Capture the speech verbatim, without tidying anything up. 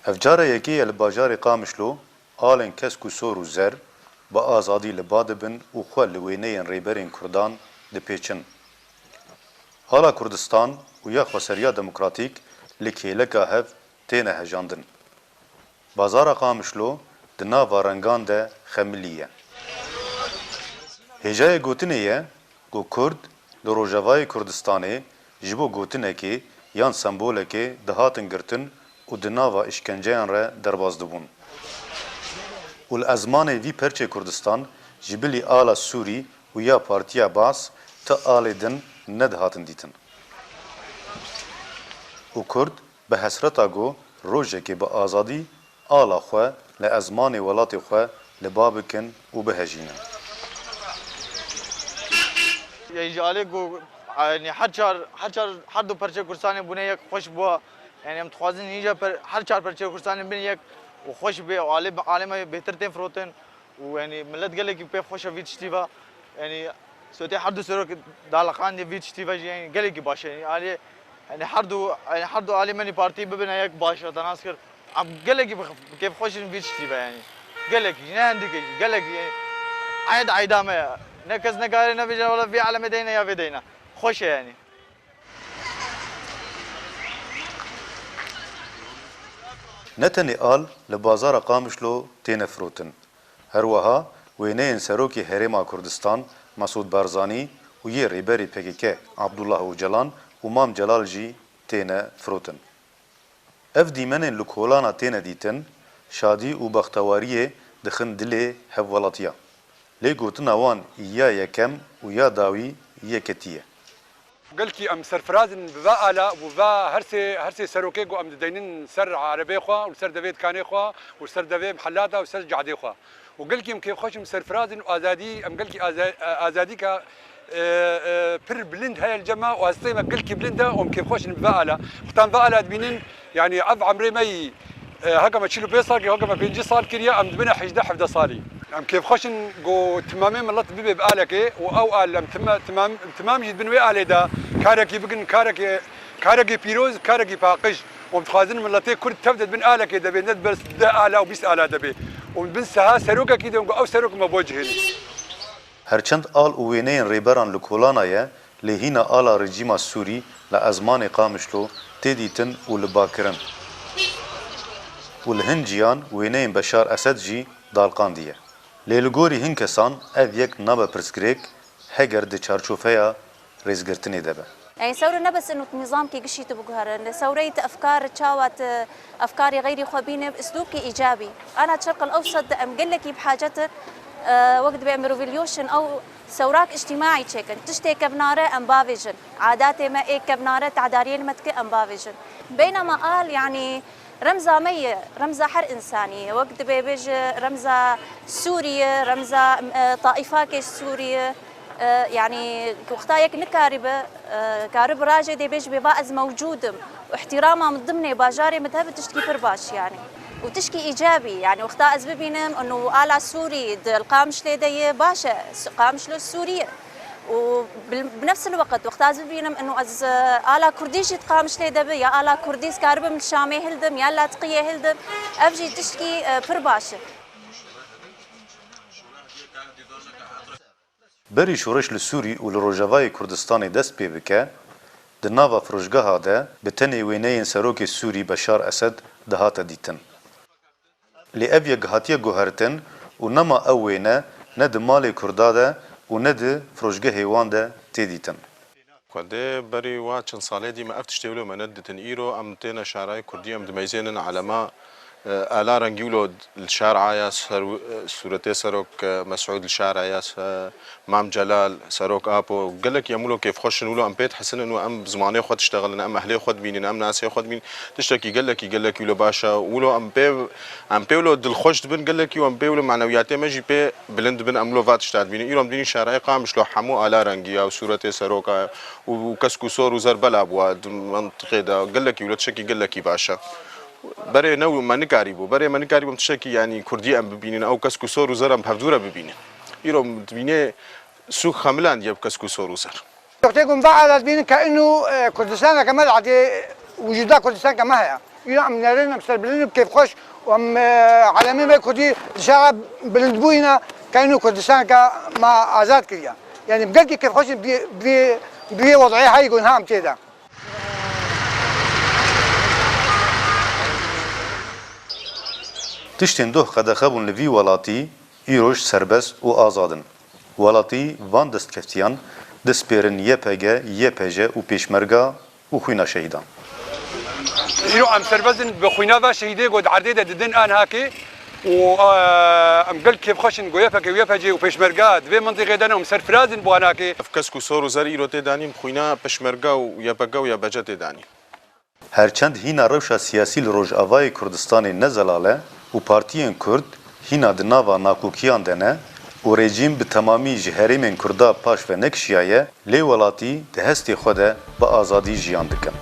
Ev cara yekê ye li bajarê Qamişlo alên kesk û sor û zer bi azadî li ba dibin û xwe li wêneyên rêberên Kurdan dipêçin. Ala Kurdistan û ya xweseriya demokratîk li kêleka hev têne hejandin. Bazara Qamişlo di nava rengan de xemilî ye. Hêjayê gotinê ye ku Kurd li Rojavayê Kurdistanê ji bo gotinekê yan sembolekê dihatin girtin û di nava îşkenceyan re derbas dibûn. Û li ezmanê vî perçê Kurdistan ji bilî ala Sûrî û ya Partiya Baas ti alê din nedihatin dîtin. Û Kurd bi hesreta ku rojekê bi azadî ala xwe li ezmanê welatê xwe li ba bikin û bihejînin. Yanî ji alê ku, yanî her çar, her çar, her du perçê Kurdistanê bûne yek xweş bûa. Yanî em dixwazin hîja per-, her çar perçê Kurdistanê bin yek û xweş bê û alê, alê me bêhtir tên firotin. Û, yanî, millet gelekî pê xweş e vî tiştî ve. Yanî, Sûretê her du serok daliqandiye vî tiştî ve jî, yanî, gelekî baş e. Yanî, alê, yanî, her du, yanî, her du alê me nî partî bibine yek baş e, te nas kir. Em gelekî bi, bi kêfxweş in vî tiştî ve, yanî. Gelekî, ne hindikê jî, gelekî, yanî. Eyd eyda me ye. Ne kes nekare nebêje, wela vî alemê deyne ya vê deyne. Xweş e, yanî. Ne tenê al li bazara Qamişlo têne firotin. Her wiha wêneyên Serokê Herêma Kurdistan Mesûd Barzanî û yê Rêberê P K K Abdullah Ocalan û Mam Celal jî têne firotin. Ev dîmenên li kolana têne dîtin, şadî û bextewariyê dixin dilê hevwelatiya. Lê gotina wan ya yekem û ya dawî yeketî ye. Gelkî em serfiraz in bi va ala û va her sê, her sê serokê ku em dideynin ser erebê xwe û ser devê dikanê xwe û ser devê mihela de û ser cahdê xwe. Û gelkî em kêfxweş in, serfiraz in û azadî, em gelkî aza-, azadîka, e, e, pir bilind heye li cem me û hestê me gelkî bilind e û em kêfxweş in bi va ala. Wexta em va ala dibînin, yanî ev emrê me yî, e, heke me çil û pênc sal kiriye, heke me pêncî sal kiriye, em dibine hejdeh hevdeh salî. Em kêfxweş in ku timamê milet bibe bi alekê û ew al em tima-, timam, timam jî di bin wê alê de karekî bikin, karekê, karekê pîroz, karekî paqij. Û em dixwazin miletê Kurd tev de di bin alekê de bê, ne di ber deh ala û bîst ala de bê. Û di bin seha serokekî de ku ew serok me bo cihêlî. Her çend al û wêneyên rêberan li kolana ye, lê hîna ala rejîma Sûrî li ezmanê Qamişlo tê dîtin û li ba kirin. Û li hin ciyan wêneyên Beşar Esed jî dalqandiye. Lê li gorî hin kesan ev yek nabe pirsgirêk heger di çarçofeya rêzgirtinê de be. Yanî sewre ne bes inu nîzamkî gişî tu biguherin. Li sewreyî tu efkar çawa tu efkarê xeyrî xwe bîne bi uslûbkî îcabî. Ana çirqil ew sed de em gelekî bi hacet in, e, wek dibê em revolution ew sewrak îctîmaî çêkin. Tiştê kevnare em bavêjin. Adatê me ê kevnare tedariyên me dike em bavêjin. Beynema al, yanî, remza me ye, remza her însanî ye. Wek dibê bêje remza Sûrî ye, remza, e, taîfakê Sûrî ye. E, yanî, wexta yek nikaribe, e, karibe rajê dê bêje bê va ez mewcûd im. Û îhtîrama min dimnê bajarê min de hebe tiştkî pir baş, yanî. Û tiştkî îcabî, yanî, wexta ez bibînim, inu ala Sûrî di Qamişlê de ye, baş e, Su-, Qamişlo Sûrî ye. Û bil-, bi nefs el-weqt, wexta ez bibînim, inu ez, e, ala Kurdî jî di Qamişlê de bi, ya ala Kurdî ez karibim li Şamê hildim, ya Latiqiyê hildim, ev jî tiştkî, e, pir baş e. Berî şoreş li Sûrî û li Rojavayê Kurdistanê dest pê bike, di nava firoşgeha de bi tenê wêneyên serokê Sûrî Beşar Esed dihate dîtin. Lê ev yek hatiye guhertin û nema ew wêne ne di malê Kurda de û ne di firoşgehê wan de tê dîtin. Xwedê berî wa çend salê dî me ev tiştê wilo me neditin. Îro em têne şarayê Kurdî, em dimeyzênin elema, e, ala rengî wilo li şar aya ser, e, sûretê serok, e, Mesûd li şar aya, e, Mam Celal, Serok Apo, gelekî em wilo kêfxweş in, wilo em pê dihesinin û em bi zimanê xwe diştexilin, em ehlê xwe dibînin, em nasê xwe dibînin. Tiştekî gelekî, gelekî wilo baş e. Wilo em pê, em pê wilo dilxweş dibin gelekî û em pê wilo manewiyatê me jî pê bilind dibin, em wilo va tişta dibînin. Îro em dibînin şarayê Qamişlo hemû ala rengî ya û sûretê seroka ya û, û kesk û sor û zer bela bûa di mentiqê de. Gelekî wilo tiştekî gelekî baş e. Berê ne me nikarîbû. Berê me nikarîbû em tiştekî, yanî, Kurdî em bibînin. Ew kesk û sor û zer em bi hevdû re bibînin. Îro dibînê sûk xemilandiye bi kesk û sor û zer. Noktê ku min va ala dibînin ke inu, e, Kurdistaneke me li erdê, wicûda Kurdistaneke me heye. Îro em nerên, em serbilind û kêfxweş û em, e, alemê me kurdî dişaxa bilindbûyîna keyno Kurdistaneke me azad kiriye. Yanî em gelkî kêfxweş in bi, bi, bi wê wed'ê heyî ku niha em tê de. Tiştên doh qedexe bûn li vî welatî, îroj serbest û azad in. Welatî van destkeftiyan dispêrin Y P G, Y P J û Pêşmerga û xwîna şehîdan. Îro em serbest in bi xwîna va şehîdê ku di erdê de didin anhakê û, e, em gelk kêfxweş in ku Y P G û Y P G û Pêşmerga di vê mintîqê de ne û em serfiraz in bo anhakê. Ev kesk û sor û zer îro tê danîn, bi xwîna Pêşmerga û Y P G û Y P G tê danîn. Her çend hîna rewşa siyasî li Rojavayê Kurdistanê ne zelal e û partiyên Kurd hîna di nava nakokiyan de ne û rejîm bi temamî ji herêmên Kurda paş ve nekişiyaye, lê welatî di hestê xwe de bi azadî jiyan dikin.